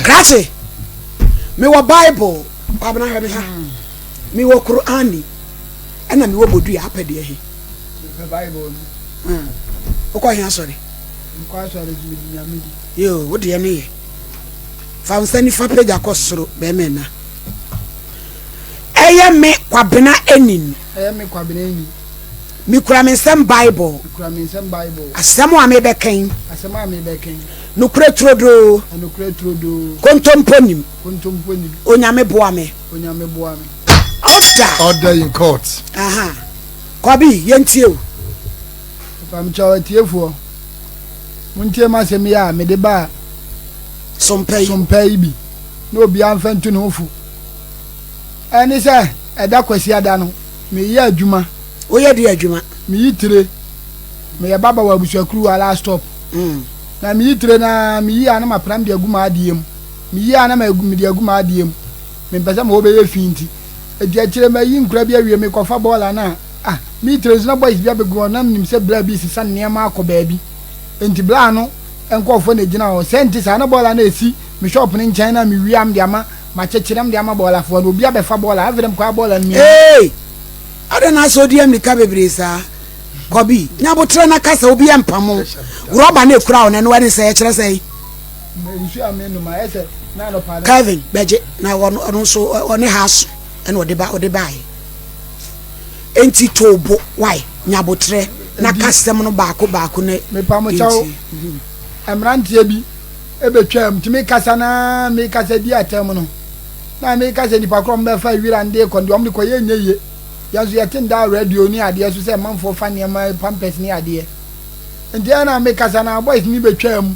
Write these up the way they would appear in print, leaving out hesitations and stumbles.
Krakye, mewɔ Bible, Kwabena hwɛ me ha. Mewɔ Qur'ani, ɛna mewɔ bodua apɛ deɛ he. Mepɛ Bible no. Hmm. Wokɔ he asɔre? Mekɔ asɔre nso medi Nyame di. Yoo, wo deɛ no yɛ. Fa wo nsa nifa pagya kɔ soro bɛrima ɛna. Ɛyɛ me Kwabena Enin. Ɛyɛ me Kwabena Enin. Mekura me nsam Bible. Mekura me nsam Bible. Asɛm a mebɛka yi. Asɛm a mebɛka yi. Nokorɛ turodoo. Nokorɛ turodoo. Kontompo nim. Kontompo nim. Onyame boa me. Onyame boa me. Order. Order in court. Aha. Kɔbi, yɛntie o. Mpamokyɛw atiefoɔ, montie m'asɛm yi a mede baa Sompa yi. Sompa yi bi, na obiara mfa ntu ne ho fo. Ɛne sɛ, ɛda Kwasiada no, Meyɛ adwuma. Woyɛ deɛ adwuma? Meyi tire. Meyɛ barber wɔ abusuakuruwa last stop. Na meyi tire no ara, meyi a na mapram de agu m'adeɛ mu. Meyi a na mede agu m'adeɛ mu. Mempɛ sɛ me hɔ bɛyɛ fi nti. Enti akyire mayi nkura bi awie, mekɔfa bɔɔla no a, ah, meyi tire nso na boys bi abɛgu hɔ. Na menim sɛ bra bi resesa nneɛma akɔ baabi. Enti bra no nkurɔfoɔ na ɛgyina hɔ. Sɛ ɛnte saa na bɔɔla no a ɛsi me shop no nkyɛn no a mewie a mede ama Makyekyere na mede ama bɔɔlafoɔ no, obi abɛfa bɔɔla, afei deɛ mekɔa bɔɔla no mmienu. Eei! Adɛn na asɛ odi ammirika bebree saa? Kɔbi, nya aboterɛ na kasa, obi ɛmpamo wo. Rɔba no ɛkura wo no, ɛno ɛne sɛ ɛkyerɛ sɛn? Nsuo a menom ayɛ sɛ na anɔpa no. Kelvin, bɛgye, na ɔno ɔno nso ɔne ha aso ɛna ɔde ba ɔde baeɛ. Enti to bo, why? Nya aboterɛ na ka asɛm no baako baako na Mepa mo kyɛw, yɛntie. mmeranteɛ bi bɛtwaam nti mekasa no ara mekasa di atɛm no na meka sɛ nnipa korɔ wɔbɛfa wira no de rekɔ no deɛ wɔde kɔ yɛ nyɛ yie. Yɛn nso yɛte nda radio ne adeɛ so sɛ manfoɔ fa nneɛma pampers ne adeɛ nti ɛna mekasa no boys no bɛtwaam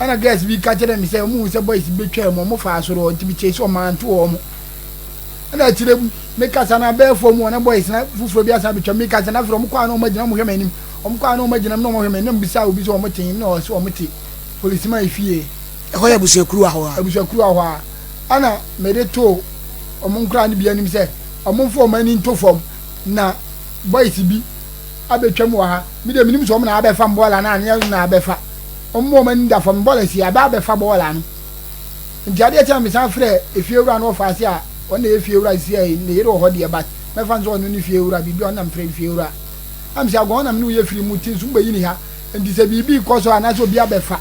ɛna girls bi ka kyerɛ me sɛ wɔn hu sɛ boys bi bɛtwaam wɔn faa soro hɔ nti mekyɛ sɛ wɔn anto wɔn ɛna akyire mu mekasa no abɛɛ fam hɔ na boys na foforɔ bi asan bɛtwam mekasa no afei wɔn kɔ a na wɔn agyina wɔn hwɛ m'anim wɔn kɔ a na wɔn agyina mu na wɔn hwɛ m'anim na mbisa obi sɛ wɔn te na ɔsɛ wɔn te Polisiman fie. Ɛhɔ yɛ abusuakuruwa hɔ a. Abusuakuruwa hɔ a. Ɛna mede too wɔn nkoraa no bi anim sɛ wɔmfa wɔn ani nto fam na boys bi abɛtwam wɔ ha. Me deɛ menim sɛ wɔn na abɛfa bɔɔla no anaa wɔn na abɛfa. Wɔmma wɔn ani da fam, bɔɔla si aba abɛfa bɔɔla no. Nti adeɛ kye a mesan frɛɛ efiewura no ɔfaa ase a ɔno na ɛyɛ fiewura sisi a ne yere wɔ hɔ deɛ but mɛfa no sɛ ɔno ne fiewura biribi a ɔno na mefrɛ no fiewura. Na mese agɔn na me ne wo yɛ firi mu ti nso mobɛyi ne ha. Enti sɛ biribi rekɔ so anaasɛ obi abɛfa,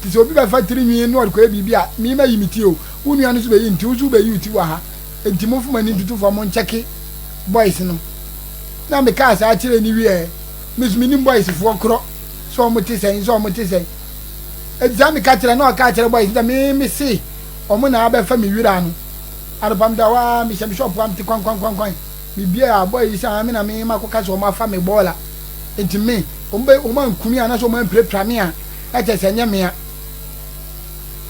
te sɛ obi bɛfa tiri nwi na ɔde kɔyɛ biribi a, me mayi me ti o, wo nua no nso bɛyi ne ti, wo nso wobɛyi wo ti wɔ ha. Enti momfa mo ani ntoto fam monkyɛke boys no. Na mekaa saa kyerɛɛ no wieɛ. Me nso mennim boys foɔ korɔ sɛ wɔn te sɛn, sɛ wɔn te sɛn. Enti saa meka kyerɛ na ɔka kyerɛ boys no sɛ me mese wɔn na abɛfa me wira no. Anɔpa meda hɔ ara mehyɛ me shop hɔ a mete kwankwankwankwan. Mebue a boy yi sɛ aa me na me makɔka sɛ wɔn afa me bɔɔla. Enti me, wɔn bɛ, wɔn anku me anaasɛ wɔn ampirapira me a, na kyerɛ sɛ ɛnyɛ me a.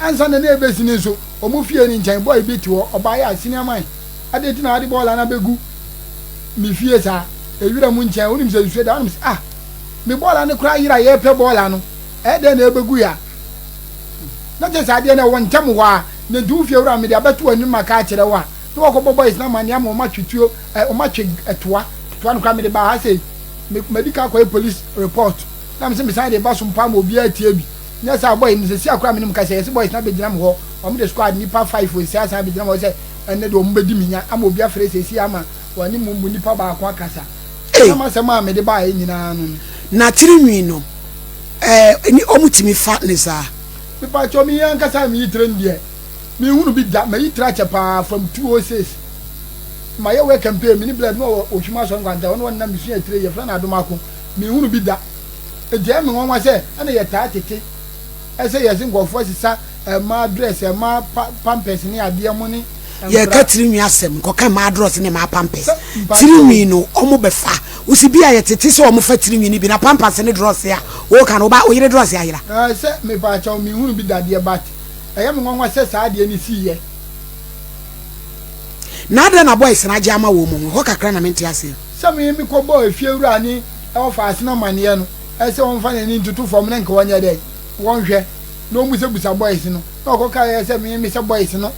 Ansa na na ɛbɛsi no nso, wɔn fie no nkyɛn, bɔɔl bi te hɔ, ɔbaeɛ a, sini aman, adɛn nti na wode bɔɔl no abɛgu me fie saa? Ewira mu nkyɛn, wonim sɛ nsuo da hɔ, na mese, ah, me bɔɔl no koraa yera, yɛrepɛ bɔɔl no, ɛyɛ dɛn na ɛbɛgu ya? Na kyerɛ sɛ adeɛ no ɛwɔ ntɛm hɔ a, na nti wo fie wura mede abɛto w'anim maka akyerɛ wo a, na wɔkɔbɔ boys no amanneɛ ama wɔn atwe tuo, ɛ, wɔn atwe toa, toa no koraa mede baa ha sei. Me madi kan akɔyɛ police report na mese mesan de ba so mpo ama obiara atie bi. Nyɛ saa boy no sɛsi a koraa menim kasa yɛse boys no abɛgyina me hɔ wɔn de squad nipa five sɛsi asan abɛgyina me hɔ sɛ ɛnɛ deɛ wɔn bɛdi me nya ama obi afrɛ sɛsi ama wɔne mo mu nipa baako akasa. Ei. Na masɛm a mede baeɛ nyinaa no no. Na tiri nwi no ɛɛ ni wɔn tumi fa ne saa. Mepakyɛw me ankasa a meyi tire no deɛ menhunu bi da mayi tire akyɛ paa from 206. Mayɛ work campaign, me ne bla bi na ɔwɔ Ohwim Asɔre Nkwanta hɔ na ɔnam me sua tire, yɛfrɛ no Adomako, menhunu bi da. Enti ɛyɛ me nwanwa sɛ ɛna yɛtaa tete sɛ yɛse nkurɔfoɔ sesa mmaa dress, mmaa pampers ne adeɛ mo ne Yɛreka nkora. tiri nwi asɛm, nkɔka mmaa dress ne mmaa pampers. Sɛ mpakyɛw. Tiri nwi no ɔmo bɛfa, wosi bi a yɛtete sɛ ɔmo fa tiri nwi no bi na pampers ne dress a woka no, wo ba wo yere dress ayera? Ɛɛ sɛ mepakyɛw menhunu bi da deɛ but ɛyɛ me nwanwa sɛ saa adeɛ no siiɛ. Na adɛn na boys no agye ama wɔn mu? Ɛhɔ kakra na mente aseɛ. Sɛ me mekɔbɔɔ efiewura ne ɔfaase no amaneɛ no, sɛ ɔmfa n'ani ntoto fam na nka ɔnyɛ dɛn, wɔnhwɛ, na ɔmmusabusa boys no, na ɔkɔkaeɛ sɛ me mesɛ boys no.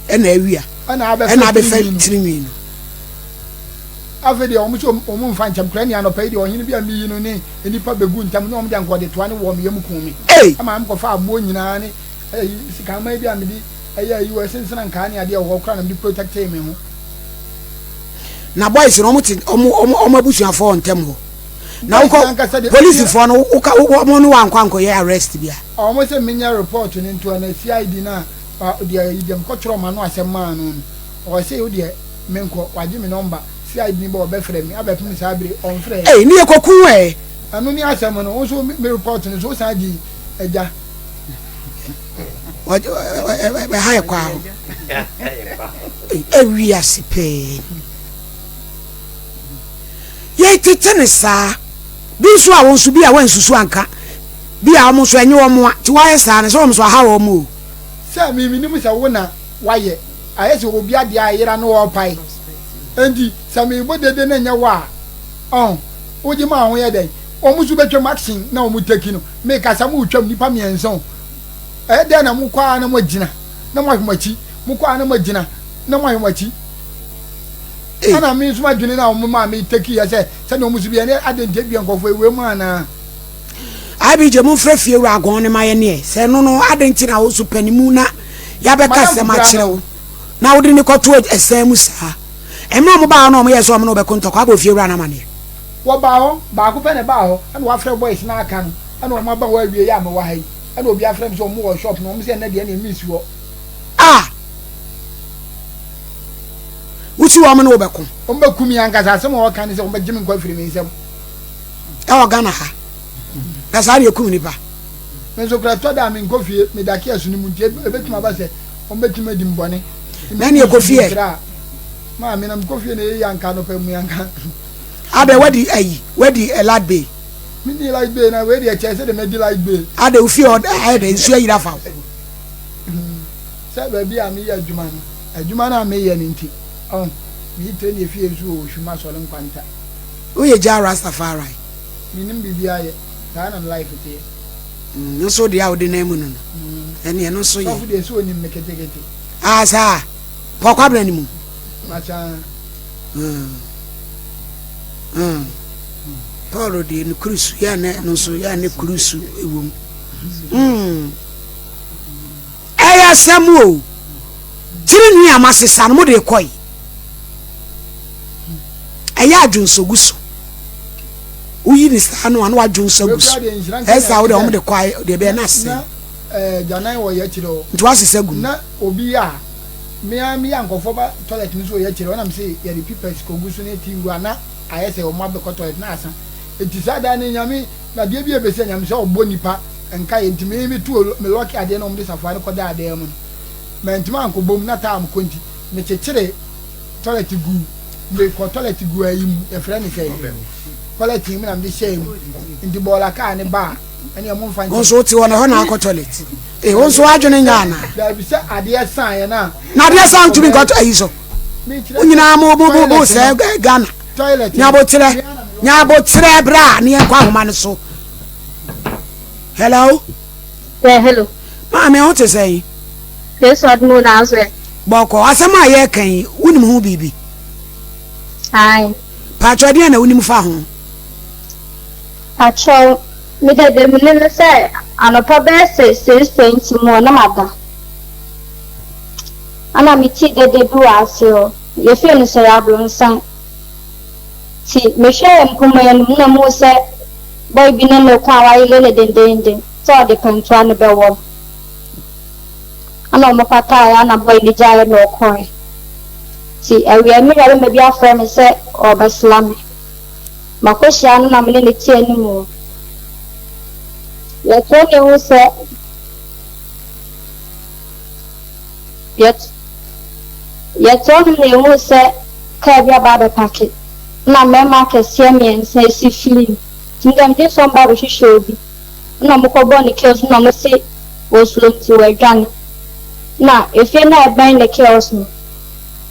Ɛna awia. Ɛna abɛfa Ɛna abɛfa tirinwi no. tirinwi no. Afei deɛ wɔn sɛ wɔn mfa nkyɛm koraa, ɛnneɛ anɔpa yi deɛ ɔhene bi a meyi no ne nnipa bɛgu ntam, na wɔn deɛ anka wɔde toa no wɔɔ me yam kuu me. Ei! Ɛma mekɔfaa aboɔ nyinaa ne. Ayi sikaman bi a mede ɛyɛ ayi wɔ ɛsensena nkaa ne adeɛ wɔ hɔ koraa na mede protectee me ho. Na boys no wɔn te wɔn wɔn wɔn abusuafoɔ wɔ ntɛm hɔ. Na wokɔ polisifoɔ no woka wɔn ne wankɔ ankɔyɛ arrest bia. Wɔn sɛ menyɛ report no nto na CID no a deɛ ayi deɛ mekɔtwerɛ wɔn ano asɛm maa no no ɔse wo deɛ menkɔ wagye me number CID no ba ɔbɛfrɛ me abɛpem saa bere ɔmfrɛ. Ei ne yɛkɔku wo ɛ. Ɛno ne asɛm no wo nso me report no so wosan gye agya. Ɛha yɛ kwaa o. Ewi ase pɛɛ. Yɛtete ne saa. Bi nso a wɔn nso bi a wɔnsusu anka. Bi a wɔn nso ɛnyɛ wɔn a ti wɔayɛ saa no sɛ wɔn nso aha wɔn o. Sɛ mi mi nim sɛ wo na wayɛ ayɛ sɛ obi adeɛ a yera no ɔrepae enti sɛ mebɔ dede na nyɛ wo a ɔn wogye ma ho yɛ dɛn wɔn nso bɛtwam action na wɔn teki no mekasa mo retwam nipa mmiɛnsa o ɛyɛ dɛn na mokɔ a na moagyina na moahwɛ mo akyi mokɔ a na moagyina na moahwɛ mo akyi ɛna me nso madwene na wɔn maa me teki yɛ sɛ sɛdeɛ wɔn nso bi ɛne ade nti ebia nkurɔfoɔ ewue mu anaa. IBJ mo nfrɛ fie wura agɔn ne ma yɛ neɛ sɛ no no ade nti na wo so pɛ ne mu na yabɛka asɛm akyerɛ wo na wode ne kɔto ɛsɛn mu saa ɛmɛ ɔmo baa hɔ na ɔmo yɛ sɛ ɔmo ne wobɛko ntɔkwa abɔ fie wura no amaneɛ. Wɔbaa hɔ, baako pɛ na ɛbaa hɔ, ɛna wafrɛ boys no aka no, ɛna wɔn aba hɔ awie yi a mewɔ ha yi, ɛna obi afrɛ me sɛ wɔn wɔ shop no, wɔn sɛ ɛnɛ deɛ ɛna mensi hɔ. Ah! Wosi wɔn ne wobɛko? Wɔn bɛku me ankasa, asɛm a wɔka ne sɛ wɔn bɛgye me nkwa afiri me nsam. Ɛwɔ Ghana ha, na saa na yɛkum nipa. Me nso kora ɛtɔ da a menkɔ fie, meda kiosk no mu nti ebetumi aba sɛ wɔn bɛtumi adi me bɔne. Na ɛne ɛkɔ fie. Maame na mekɔ fie na ɛyɛ anka anɔpa mu anka. Adɛ wadi ayi wadi light bay. Me ni light bay na wei deɛ kyɛ sɛ de madi light bay. Adɛ ofie hɔ ayɛ dɛ nsuo ayiri afa wo. Sɛ baabi a meyɛ adwuma no adwuma no a meyɛ no nti ɔn meyi tire ne efie nso wɔ Oshuma Asɔre Nkwanta. Woyɛ gya Rastafari. Menim biribiara yɛ saa na me life teɛ. Mm, nso deɛ a wode nan mu no no. Ɛne ɛno nso yɛ. Sɔfo deɛ sɛ onim me ketekete. Ah saa. Paul Kwabena ne mu. Makyɛn. Mm. Mm. Paul deɛ ne kurusu yɛ ne no nso yɛ ne kurusu wɔ mu. Mm. Ɛyɛ asɛm o. Tiri nwi a masesa no mo de kɔe. Ɛyɛ adwonsogu so. Woyi ne saa no a na wadwonso agu so. Ɛsɛ a wode wɔn de kɔ deɛ bɛyɛ na asɛm. Gyanan wɔ yɛ akyire hɔ. Nti wasesa gu mu. Na obi a me ara meyɛ a nkurɔfoɔ ba toilet no so wɔ yɛ akyire hɔ na mese yɛde papers kɔgu so ne ti wura na ayɛ sɛ wɔn abɛkɔ toilet na asa. Nti saa da no Nyame na adeɛ bi a ɛbɛsi a Nyame sɛ ɔbɔ nipa nkaeɛ nti me me tuo me lɔke adeɛ na wɔn de safoa no kɔdaa dan mu no mantumi ankɔbɔ mu na time kɔ nti mekyekyere toilet gu mekɔ toilet gu ayi mu yɛfrɛ ne sɛ polythene mu na mede hyɛɛ mu nti bɔɔla kaa ne ba a ɛne ɛmo nfa nkyɛn. Nso wote hɔ na ɛhɔ na akɔ toilet. Ee wo nso w'adwene nyɛ ana? Dabi sɛ adeɛ san yɛ na. Na adeɛ san ntumi nkɔ ayi so. Wo nyinaa mo mo mo mo sɛ Ghana. Toilet. Nyabotrɛ nyabotrɛ bra ne yɛn kɔ ahoma no so. Hello. Yeah, hello. Maame ho te sɛn? Yesu adum na aso ɛ. Bɔkɔ asɛm a yɛreka yi wonim ho biribi? Ae. Paatwa deɛ na wonim fa ho? Pakyɛw, me de deɛ menim ne sɛ anɔpa bɛyɛ sɛ 6:20 mu hɔ na mada. Ɛna metee dede bi wɔ ase hɔ, yɛfrɛ no sɛ abrɔnsan. Nti mehwɛɛ mpoma no mu na muhu sɛ boy bi ne no ko a wayere no dendeenden sɛ ɔde pɛntoa no bɛwɔ no. Ɛna wɔpataeɛ ɛna boy no gyaeɛ na ɔkɔeɛ. Nti awia me nuabɛma bi afrɛ me sɛ ɔrebɛsra me. Makɔhyia no na me ne no te anim hɔ. Yɛtoɔ na ehu sɛ yɛt yɛtoɔ no na ehu sɛ kaa bi aba abɛpake na mmarima akɛseɛ mmiɛnsa esi firi mu. Nti me deɛ megye sɛ wɔn ba abɛhwehwɛ obi. Ɛna wɔkɔbɔɔ ne kiosk na wɔse wɔsuro nti wɔadwane. Na efie no a ɛbɛn ne kiosk no,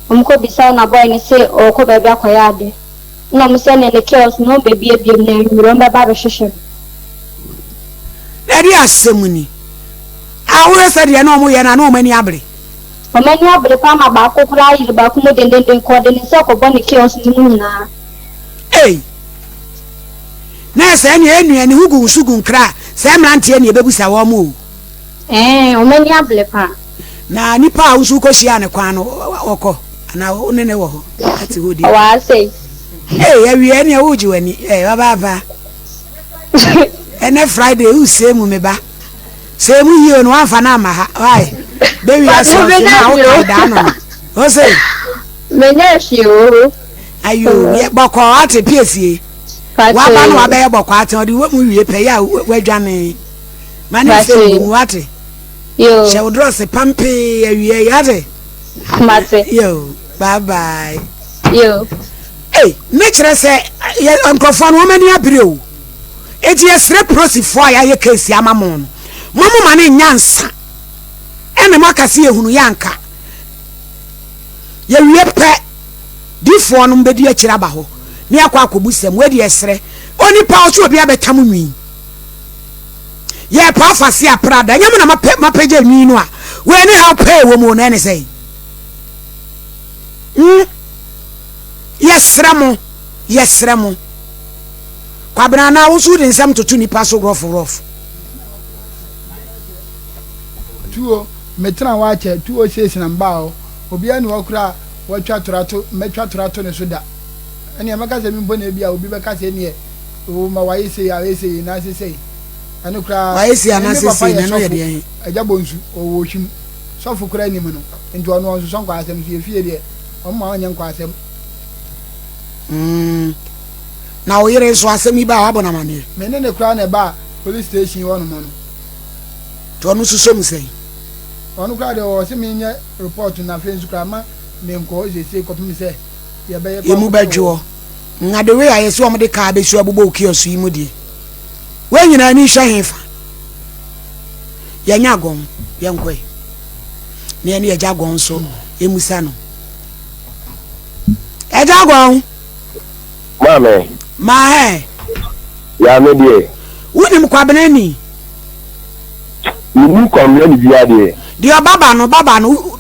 wɔkɔbisae na boy no se ɔrekɔ baabi akɔyɛ adeɛ. Nna ɔmo sɛ nea ne kiosk no ɔmo bebue biom na anwumerɛ ɔmo bɛba abɛhwehwɛ no. Na ɛdeɛ asɛm ni? Ah wohwɛ sɛ deɛ na ɔmo yɛ no a na ɔmo ani abere. Ɔmo ani abere paa ma baako koraa yere baako mu dendenden kɔ ɔde ne nsa kɔbɔ ne kiosk no mu nyinaa. Ei! Na ɛsɛ nea ɛnua ne ho gu nsu gu nkra a saa mmeranteɛ ne ɛbɛbusa wɔn o. Ɛɛ, wɔn ani abere paa. Na nipa a woso kɔhyia ne kwan no ɔkɔ anaa wo ne ne wɔ hɔ ɛte hɔ di. Ɔwɔ ha sei. Ee awie ɛnea wogye w'ani ɛɛ wabaaba. Ɛnɛ Friday wosɛ mu me ba. Sɛ emu yie no wamfa no amma ha why? Bɛwi ase ɔse na wokae daa no no. Ose. Menya hwee o. Ayo bɔkɔɔ ate piesie. Waba no wabɛyɛ bɔkɔɔ ate ɔde wɔ mu wie pɛ yɛ a wadwane. Ma ne mfɛ mu mu ate. Hyɛ wo drɔse pampee awie yi ate. Mate. Yo, bye bye. Yo. Hey, ne kyerɛ sɛ yɛ nkurɔfoɔ no wɔn ani abere o. Enti yɛsrɛ prosifoɔ a yɛayɛ case ama mo no, mo mo ma no nyɛ ansa ɛna mo aka sɛ yɛhunu yɛ anka. Yɛwie pɛ, difoɔ no bɛdi akyire aba hɔ ne yɛakɔ akɔbu sɛm. Wei deɛ yɛsrɛ onipa ɔsɛ obi abɛtam nwi. Yɛpɛ afa se aprada, ɛnyɛ mo na mapɛgya nwi no a, wei ne haw pɛɛ wɔ mu na ɛne sɛn? Hmm? Yɛsrɛ mo, yɛsrɛ mo. Kwabena anaa wo nso wode nsɛm toto nnipa so rough rough. Tuo, metena hɔ akyɛ, tuo sees na mbaa hɔ. Obiara nni hɔ koraa a watwa tora to, mɛtwa tora to ne so da. Ɛnneɛ mɛka sɛ me mpo na ebia obi bɛka sɛ ɛnneɛ oo ma wayɛ sei, ayɛ sei, anaasɛ sei. Ɛno koraa, Wayɛ sei me me anaasɛ papa sei yɛ na ɛno yɛ sɔfo, deɛn? Agya Bonsu, ɔwɔ Ohwim. Sɔfo koraa nnim no, nti ɔno ɔnsosɔ nkwaasɛm so. Yɛ fie deɛ, ɔmma ɔnyɛ nkwaasɛm. Mm. Na wo yere nso asɛm yi ba a wabɔ no amaneɛ? Me ne no koraa na ɛbaa police station hɔ nom no. Nti ɔno nso sɔ mu sɛn? Ɔno koraa deɛ ɔse menyɛ report no afei nso koraa ma menkɔ hɔ seesei kɔpem sɛ yɛbɛyɛ kɔ Emu akɔpem bɛdwo hɔ. hɔ. Na the way a yɛse wɔn de kaa bɛsi abobɔ wo kiosk yi mu deɛ, wei nyinaa ani hwɛ he fa? Yɛnyɛ agɔn, yɛnkɔe. Na yɛne Agya Gɔn nso yɛmmisa no. Agya Gɔn! Maame. Maahɛ. Yaa me deɛ. Wonim Kwabena ni? Menim Kwabena ni biara deɛ. Deɛ ɔbaba no, baba no.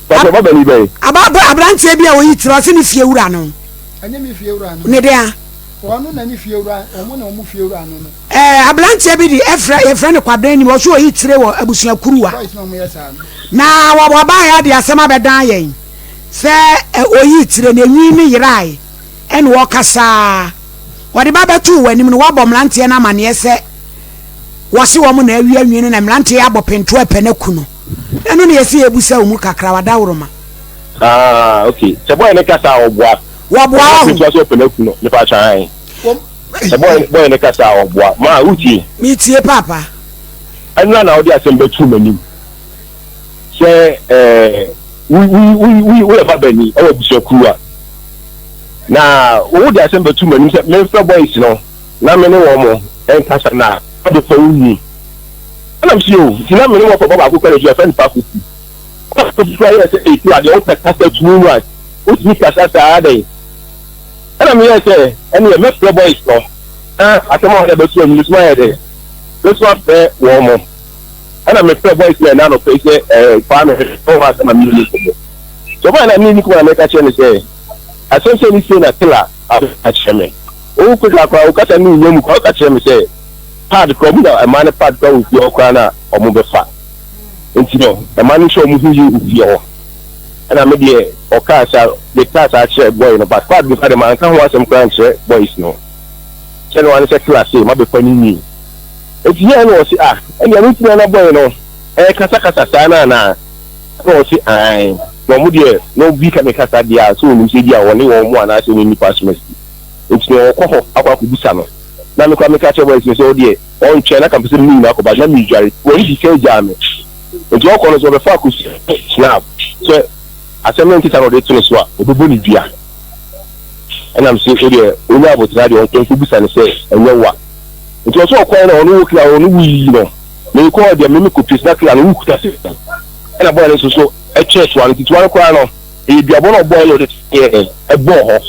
Papa baba ni bɛn? Aba aberanteɛ bi a oyi tiri ɔse ne fie wura no. Ɛnyɛ me fie wura no. Ne dea. Ɔno na ne fie wura, ɔmo na ɔmo fie wura no no. Ɛɛ aberanteɛ bi de ɛfrɛ yɛfrɛ no Kwabena ni ɔso oyi tire wɔ abusua kuruwa. Boys na ɔmo yɛ saa no. Na wɔbaeɛ de asɛm abɛdan yɛn. Sɛ oyii tire no, enwi no yerae, ɛnna ɔkasaa. Wɔde ba bɛtoo w'anim no, woabɔ mmeranteɛ no amanneɛ sɛ wɔse wɔn na awia nwi no, na mmeranteɛ yi abɔ pento apɛ no aku no. Ɛno na yɛse yɛbisa wo mu kakra, w'adaworoma. Ah, okay. Sɛ boy no kasa a ɔboa. Wɔboa Ɔbɔ wo. pento a sɛ ɔpɛ no aku no. Mepa kyɛw ae. Sɛ boy boy no kasa a ɔboa. Ma, wotie? Metie paapa. Ɛnora na wode asɛm bɛtoo m'anim. Sɛ ɛɛ wo wo wo wo woyɛ babani wɔ abusuakuw a, na wo de asɛm bɛto m'anim sɛ memfrɛ boys no na me ne wɔn nkasa na abɛfa wo nwi. Ɛna mese o, nti na me ne wɔn kɔbɔ baako kɔ n'akyi, yɛfrɛ no Pa Kofi. Pa Kofi koraa yɛɛ sɛ ei kura deɛ wopɛ kasa too much, wotumi kasa saa dɛn? Ɛna meyɛɛ sɛ ɛneɛ mɛfrɛ boys no na asɛm a wɔde abɛto anim no so mayɛ dɛn? Mɛso afrɛ wɔn. Ɛna me frɛ boys no ɛnɛ anɔpa yi sɛ ɛɛ Kwame ɔwɔ hɔ asɛm a me ne nkɔmmɔ. So ɔbaa na me ne nkɔmmɔ na meka kyerɛ no sɛ asɛm sɛ ne sie na Tela abɛka kyerɛ me. Owu keka koraa okasa ne nya mu koraa ɔka kyerɛ me sɛ pad koraa ɔmo nya mmaa no pad koraa wɔ fie hɔ koraa na ɔmo bɛfa. Nti no mmaa no nhwɛ ɔmo ho yie wɔ fie hɔ. Ɛna me deɛ ɔkaa saa mekaa saa kyerɛ boy no but pad no koraa deɛ manka ho asɛm koraa nkyerɛ boys no. Sɛ no ara ne sɛ Tela se mabɛfa ne nwi. Enti yɛɛ na ɔse ah ɛnea me nti na na boy no ɛrekasakasa saa no anaa? Ɛna ɔse ae na ɔmo deɛ na obi ka ne kasa deɛ a sɛ onim sɛ ebia ɔne wɔn mo anaasɛ ɔne nnipa asom asi nti no ɔkɔ hɔ akɔ akɔbisa no na me koraa meka kyerɛ boys no sɛ ɔdeɛ ɔntwɛn na ka mpɛ sɛ me ne nyinaa kɔba na medware wɔn di kan gyaa me nti ɔkɔ no sɛ ɔbɛfa akɔsi snap sɛ asɛm no nte saa na ɔde to no so a ɔbɛbɔ ne dua ɛnam sɛ ɔdeɛ ɔnya abotra deɛ ɔnkɔ nkɔbisa no sɛ ɛnyɛ wa Nti ɔsɛ ɔkɔɛ na ɔno wo kila ɔno wo yiyi no me kɔɔ deɛ me me kɔ pie na kila no wo kuta se ɛna bɔyɛ no nso so ɛkyɛ toa no nti toa no koraa no ɛyɛ duabɔ na ɔbɔɛ na ɔde yɛ ɛbɔɔ hɔ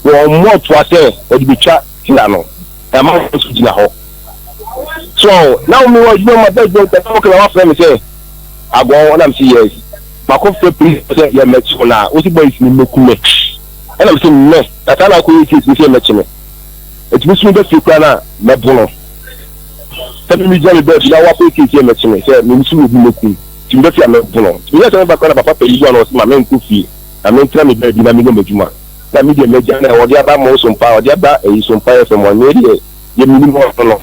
wɔ ɔmmɔ toa sɛ ɔde betwa kila no na ama wɔn nso gyina hɔ so na wɔn wɔ adwuma mu abɛ adwuma mu kasa kila wafrɛ me sɛ agɔn ɛna me sɛ yes makɔ frɛ polisi sɛ yɛ mɛkyi wɔn a wosi bɔyɛ si me mɛku me ɛna me sɛ mɛ na saa na akɔ yɛ case mi sɛ mɛkyi me. Enti me so meba fie koraa no a, mɛbo no. Sɛ me megyina me baabi na woakɔyɛ case yɛ mɛkye me sɛ me nso obi mɛkum nti meba fie a mɛbo no. Nti meyɛɛ sɛ mɛba koraa na papa panin bi wɔ hɔ na ɔse ma menkɔ fie na mentena me baabi na menyɛ m'adwuma. Na me deɛ m'agya na ɔde aba mo Sompa ɔde aba ɛyi Sompa FM hɔ me deɛ deɛ menim ɔno no.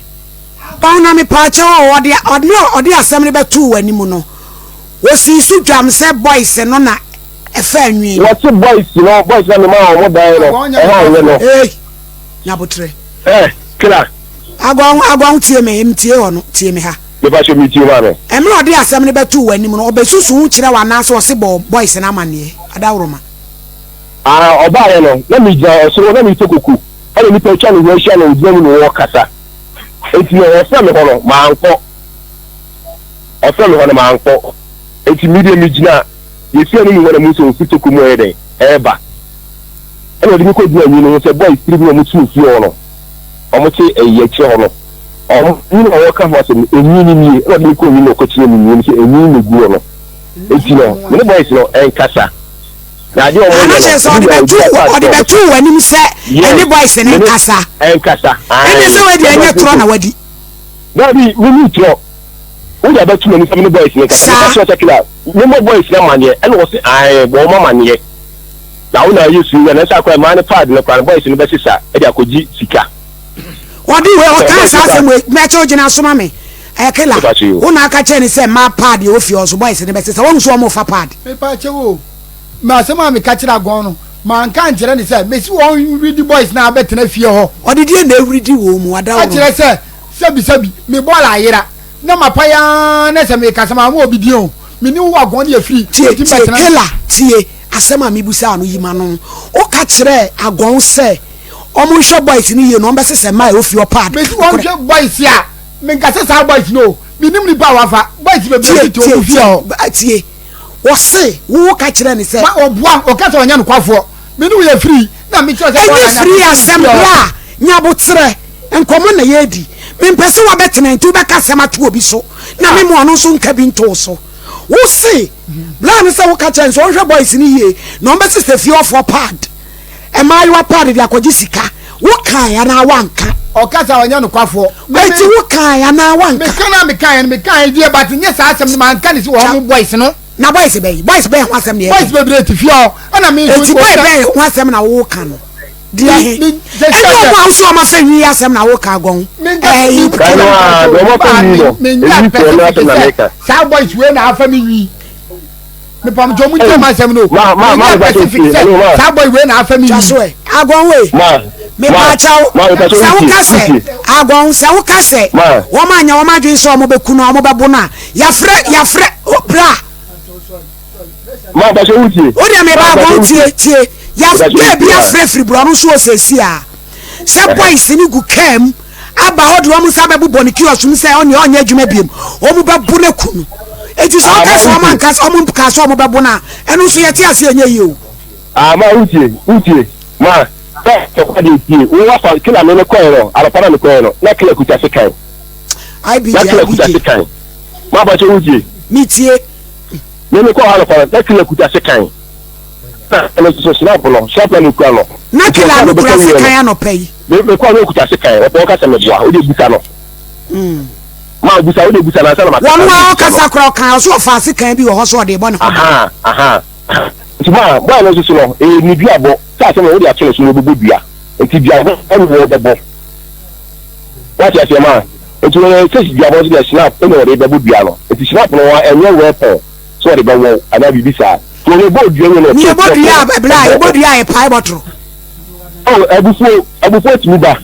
Ɔn na mepaakyɛw o ɔde ɔde ɔde asɛm no bɛtoo w'anim no osii so dwam sɛ boys no na ɛfaa nwi no. Wɔse boys no boys na memaa wɔn dan no ɛha nyɛ no. Ei nyabotrɛ. Eh kila. Agɔn agɔn tie me mtie hɔ no tie me ha. Mepakyɛw metie maame. Mmerɛ ɔde asɛm no bɛtoo w'anim no ɔbɛsusu ho kyerɛ wo anaasɛ ɔse bɔ boys no amaneɛ? Adaworoma. Ah ɔbaeɛ no na megyina ɔsoro na meretɔ koko ɛna nnipa atwa ne ho ahyia na ɔgyina mu na ɔrekasa enti no ɔfrɛ me hɔ no mankɔ ɔfrɛ me hɔ no mankɔ enti me deɛ megyina yɛsi anim hɔ na mu sɛ ɔfiri toko mu ɔyɛ dɛn ɛreba ɛna ɔde me kɔ gyina nwi no ho sɛ boys tiri bi na ɔmo te ofie hɔ no ɔmo te ɛyi akyire hɔ no ɔmo nwi no a wɔka ho asɛm no enwi no nie ɛna ɔde me kɔ nwi no ɔkɔkyerɛ me nwi no sɛ enwi no gu hɔ no enti no me ne boys no ɛnkasa. Na adeɛ a wɔyɛ no, obi sɛ ɔde bɛto ɔde bɛto w'anim sɛ ɛne boys ne nkasa. Ɛnkasa. Ɛne sɛ wadi ɛnyɛ torɔ na wadi. Dabi, me ni torɔ. Wode abɛto m'anim sɛ me ne boys ne nkasa. Meka kyerɛ sɛ kila, me mmɔ boys no amaneɛ. Ɛna ɔse ae, bɔ wɔn amaneɛ. Na wo na ayɛ suu na ɛsɛ akora mmaa ne pad no koraa no boys no bɛsesa de akɔgye sika. Ɔde wei ɔkaa saa asɛm wei mɛkyɛw gyina soma me. Ɛkela, wo na aka kyerɛ ne sɛ mmaa pad yɛ ofie ɔso boys no bɛsesa. Wɔn nso wɔn fa pad. Mepa kyɛw o. Me asɛm a meka kyerɛ Agon no, manka ankyerɛ no sɛ mesi wɔn redi boys no abɛtena fie hɔ. Ɔde deɛ na ɛredi wɔn mu adaworo. Akyerɛ sɛ, sɛbisɛbi, me bɔɔl ayera, na mapae ara na sɛ mekasa mamma obi din o, me ne wo Agon no yɛ firi, Tie, enti tie, mɛtena. Kela, tie, asɛm a mebisaa no, yi m'ano. Woka kyerɛɛ Agon sɛ wɔnhwɛ boys no yie na wɔbɛsesɛ mmaa a ɛwɔ fie hɔ pad. Mesi wɔnhwɛ boys a, menkasa saa boys no o, menim nipa a wafa, boys bebree Tie, tete wɔn tie, fie hɔ. tie, tie. Wɔse wo wo ka kyerɛ no sɛ. Ma ɔboa, ɔka sɛ ɔnyɛ nokwafoɔ. Me ne wo yɛ firi, na me kyerɛ sɛ Ɛnyɛ bɔɔla nya firi asɛm fie hɔ. bra nyaboterɛ nkɔmmɔ na yɛredi. Mempɛ sɛ woabɛtena nti wobɛka asɛm ato obi so na me ma ɔno nso nka bi nto wo so. Wo se bra no sɛ woka kyerɛ no sɛ ɔnhwɛ boys no yie na ɔmbɛsesa fie hɔfoɔ pad, mmaayewa pad de akɔgye sika. Wo kae anaa woanka? Ɔka sɛ ɔnyɛ nokwafoɔ. Enti wo kae anaa woanka? Meka na mekaeɛ no mekaeɛ deɛ but nyɛ saa asɛm no manka ne sɛ wɔn mo boys no. Na boys bɛyi boys bɛn ho asɛm na yɛka? Boys bebree te fie hɔ ɛna me nso. Eti boy bɛn ho asɛm na woka no? Deɛ he? Ɛnyɛ ɔmo a wosɛ ɔmo afɛ nwi asɛm na woka agɔn. Ɛyi Kan no a deɛ ɔmo afɛ nwi no eyi foɔ no asɛm na meka. Saa boys wei na afa me nwi. mepamkyɛ ɔmo ntie m'asɛm no Ma ma ma menya mepa kyɛw specific tie sɛ hello ma saa boy wei na afa me Twa nwi so ɛ. Agɔn wei. ma ma Mepaakyɛw ma mepa kyɛw sɛ wotie woka sɛ wotie agɔn sɛ woka sɛ ma wɔn anyɛ wɔn adwene sɛ wɔn bɛku no a wɔn bɛbo no a yafrɛ yafrɛ o bra ma mepa kyɛw wotie wo deɛ meba ma mepa agɔn kyɛw tie wotie tie yaf mepa kyɛw gɛɛ bi wotie ma afrɛ firi borɔno so wɔ sɛsi a sɛ ɛhɛ boys no gu kaa mu aba hɔ de wɔn nsa bɛbobɔ ne kiosk mu sɛ ɔne ɔnyɛ adwuma biem wɔn bɛbo no aku no eti sɛ ah ɔka ma sɛ wɔn wotie anka sɛ wɔn ka sɛ wɔn bɛbo no a ɛno nso yɛte ase ɛnyɛ yie o. ah ma wotie wotie ma sɛ tɔkwa deɛ tie wo wafa kila me ne kɔɛ no anɔpa na me kɔɛ no na kila kuta sekan IBJ na kila kuta IBJ sekan ma ba kyɛ wotie metie me me kɔɔ hɔ anɔpa no na kila kuta sekan na ɛno nso so snap no snap na mekura no na nti kila ɔka no no kura bɛka wieɛ no sekan anɔpa yi. Me mekɔ a na okuta sekan ɔpɛ ɔka sɛ meboa wode busa no ma busa wode busa no ansa na makasa Wɔn wode a busa no ɔkasa koraa ɔka ɔso ɔfa sekan bi wɔ hɔ so ɔde bɔ ne ho ban. aha aha nti ma bɔɔ no nso so no ɛyɛ ne duabɔ sɛ asɛm no wode ato no so na ɔbɛbɔ dua nti duabɔ ɛne wɔbɛbɔ wate aseɛ ma nti wɔyɛ sɛ duabɔ nso deɛ snap ɛna wɔde bɛbɔ dua no nti snap no ɛnyɛ weapon sɛ wɔde bɛwɔ anaa biribi saa nti wɔn bɔ dua wie na Ne ɔto yɛbɔ snap dua no a ɛbrɛ a ɛbɔ yɛbɔ dua a yɛpae bɔtoro. Oh, abufuo, abufuo tumi ba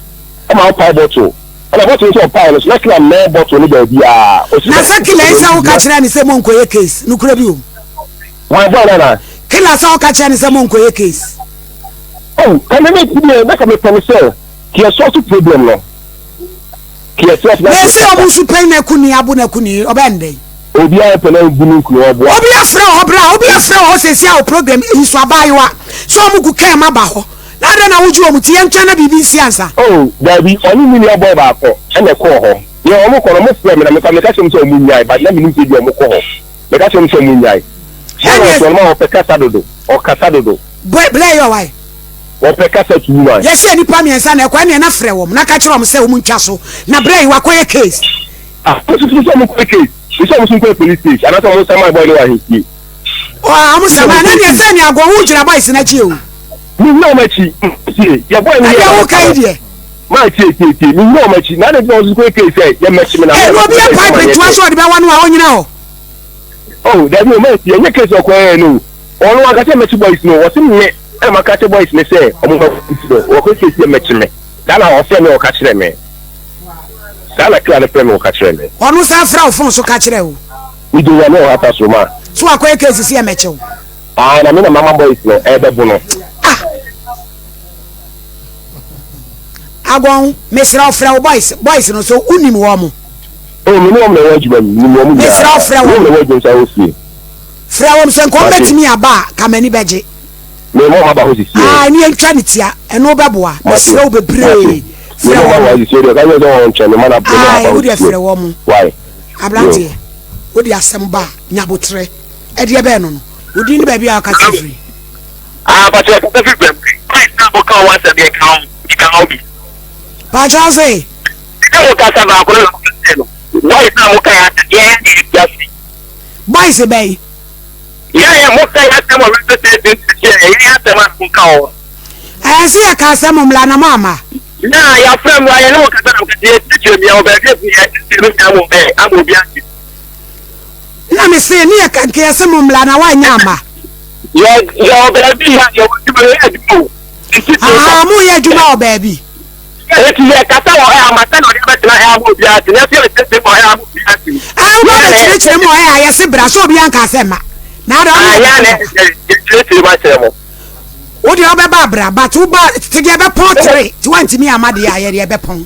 ma wopae bottle. Ɛna bottle nso ɔpae no so, na kila mmɛn bottle no baabiara. Ɔsi Na sɛ, sɛ killer yi ɔde sɛ woka gyina. kyerɛ ne sɛ monkɔyɛ case, nokorɛ bi wom? Hwan boy no anaa? Killer sɛ woka kyerɛ ne sɛ monkɔyɛ case. Oh, ka me me deɛ, na ka mepɛ no sɛ, kiyɛ sɔɔso problem no. Kiyɛ sɔɔso na Na kiyɛ ɛsɛ ɔmo kasa. nso pɛn na aku ni abo na aku ni, ɔbɛn dɛn? Obiara pɛ na bu no nkunu ɔboa. Obi afrɛ wɔ hɔ bra, obi afrɛ wɔ hɔ sɛsi a wɔ program yi so abaayewa sɛ ɔmo gu kaa mu aba hɔ na adɛn na wogye wɔn ti yɛntwɛn na biribi nsi ansa. Oh daabi ɔne ne nua boy baako ɛna ɛkɔɔ hɔ nea ɔmo kɔ no ɔmo frɛ me na mekɔ meka kyerɛ ɔmo sɛ ɔmo nyae but na menim sɛ ebia ɔmo kɔ hɔ meka kyerɛ ɔmo sɛ ɔmo nyae boy no Ɛneɛ ɔte hɔ no ma ɔpɛ kasa dodo ɔkasa dodo. Boy bla yɛ ɔwae. Ɔpɛ kasa too much. Yɛse nnipa miensa na ɛkɔ ɛneɛ na frɛ wɔn na ka kyerɛ wɔn sɛ wɔn ntwa so na bra yi wakɔyɛ case. Ah, mo susu sɛ ɔmo kɔ case, sɛ ɔmo so nkɔ police station, anaasɛ ɔmo saman boy no wɔ ahemfie. Ɔ ɔmo saman na deɛ sɛ nea agɔn wo gyina boys n'akyi o. Mi nyina ɔmo akyi, tie, yɛ boy no yɛ. Ɛdeɛ wo ka yi deɛ. Maa tie tie tie, mi nyina ɔmo akyi, na adi nti na ɔmo so kɔ case sɛ yɛ mɛkyi mi na. Ɛnu obi yɛ pipe ntoa so ɔde bɛwɔ no a ɔnyina hɔ. Oh, dabi o, maa tie, ɛnyɛ case ɔkɔ yɛ no o, ɔno ankasa mɛkyi boys no, ɔsi mi ɛna maka kyɛ boys no sɛ ɔmo ma ɔkɔ case yɛ mɛkyi mi, saa na ɔsɛ mi ɔka kyerɛ mi. Saa na kra no frɛ me ɔka kyerɛ me. Ɔno san frɛ wo fon so ka kyerɛ wo. Me gye Nyame ɔha fa so ma. So wakɔyɛ case sɛ yɛmɛkye wo. Ah na me na mama boys no ɛbɛbo no. Ah Agɔn mesrɛ wo frɛ wo boys boys no so wonim wɔn mo. Oh me ne wɔn na ɛwɔ adwuma mu menim wɔn nyinaa. Mesrɛ wo frɛ wɔn. Me ne wɔn na ɛwɔ adwuma mu saa wɔ fie. Frɛ wɔn sɛ nka wɔn bɛtumi aba a ka m'ani bɛgye. Me mɔ maba hɔ sisi. Ah, ɛne yɛntwa ne tia. Ɛno bɛboa. Mesrɛ wo bebree. Frɛ wɔn. Ah, wo deɛ frɛ wɔn. Aberanteɛ, wo de asɛm ba a, nyabotrɛ. Ɛdeɛ bɛɛ no no. Wo din ne baabi a wakasa firi. Ah, pakyɛ kasa firi bɛm. Christ na mo ka wɔn asɛm yɛ ka ho, ka ho bi. Pakyɛ ɔse. Sɛ wo kasa baako na mo kasa no. Boys na mo ka yɛ asɛm yɛ yɛ yɛ yɛ. Boys bɛyi. Yɛ yɛ mo ka yɛ asɛm wɔ radio station sisi yɛ yɛ asɛm a mo ka wɔ. Ɛɛ se yɛ ka asɛm mmla na mo ama. Na yɛafrɛ mo a yɛne mo kasa na mo kasa yɛ kyerɛkyerɛ mu yɛ wɔ baabi a yɛ kyerɛkyerɛ mu nyinaa mo bɛn ama obi ate. Na me se ne yɛ ka nka yɛ se mo mmla na wanyɛ ama. Yɛ yɛ wɔ baabi a yɛ wɔ adwuma yɛ adwuma o. Ahaa mo yɛ adwuma wɔ baabi. Eti yɛ kasa wɔ ɛ ama sɛ na ɔde abɛtena ɛ ama obi ate na ɛsɛ yɛ kyerɛkyerɛ mu wɔ ɛ ama obi ate. Ɛ wo ba bɛkyerɛkyerɛ mu wɔ ɛ a yɛse bra sɛ obi anka sɛ ma na ada ɔne yɛ na yɛkyerɛkyerɛ mu akyerɛ mo. Wo deɛ wobɛba abra but wo ba te deɛ ɛbɛpɔn tere te wantumi ama deɛ a yɛ deɛ ɛbɛpɔn.